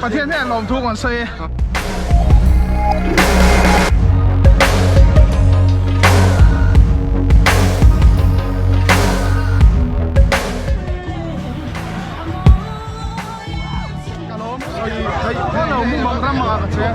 Pathian hian lawmthu kan sawi e. Ka lawm theih lo mumang ram ah ka che.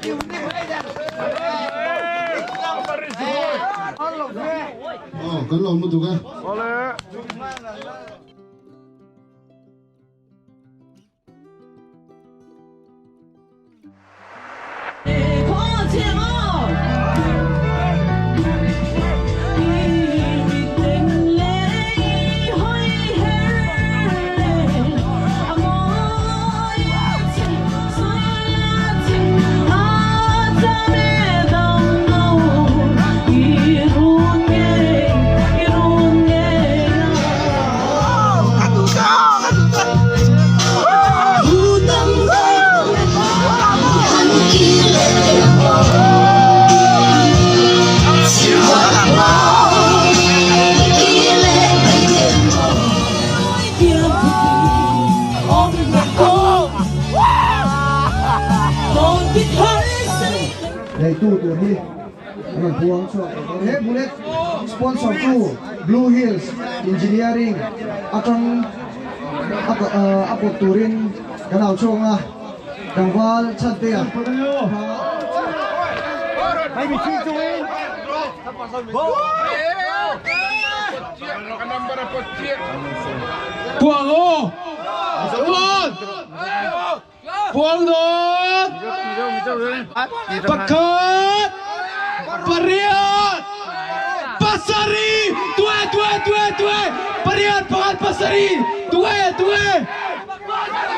Aw kan lawm lutuk e. Neitu tur hi an rawn puang chhuak tawh dawn. He bullet sponsor tu Blue Hills Engineering atang a pawt turin kan au chhuak ang a, tlangval chhantea Puang aw! Puang! Puang dawn! Pakhat! Pariat! Pasarih! Dua! Dua! Dua! Dua! Pariat! Pakhat! Pasarih! Dua! Dua!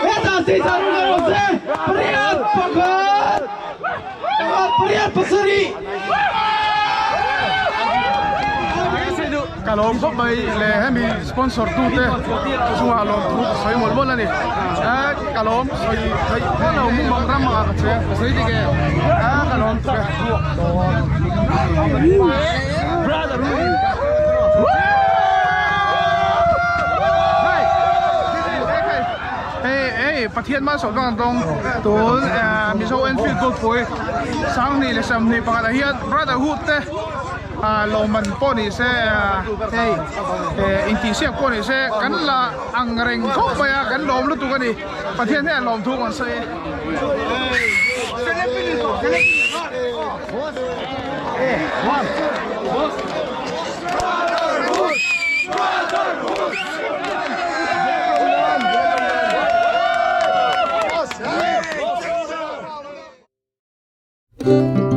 Heta si saru na rawh se! Pariat! Pakhat! Pakhat! Pariat! Pasarih! Ka lawm khawp mai le hemi sponsor tu te chungah lawmthu ka sawi mawlh mawlh a ni ka lawm sawi theih pawh lo mumang ram ah ka che ka sawi dik e ka lawm tuk e. Hei Pathian malsawm vang an tawng tun Mizo Enfield Gold pui 2021 ah hian Brotherhood te Lawmman pawh ni se hei intihsiak pawh ni se kan la ang reng khawp mai a kan lawm lutuk a ni Pathian hian lawm thu kan sawi e.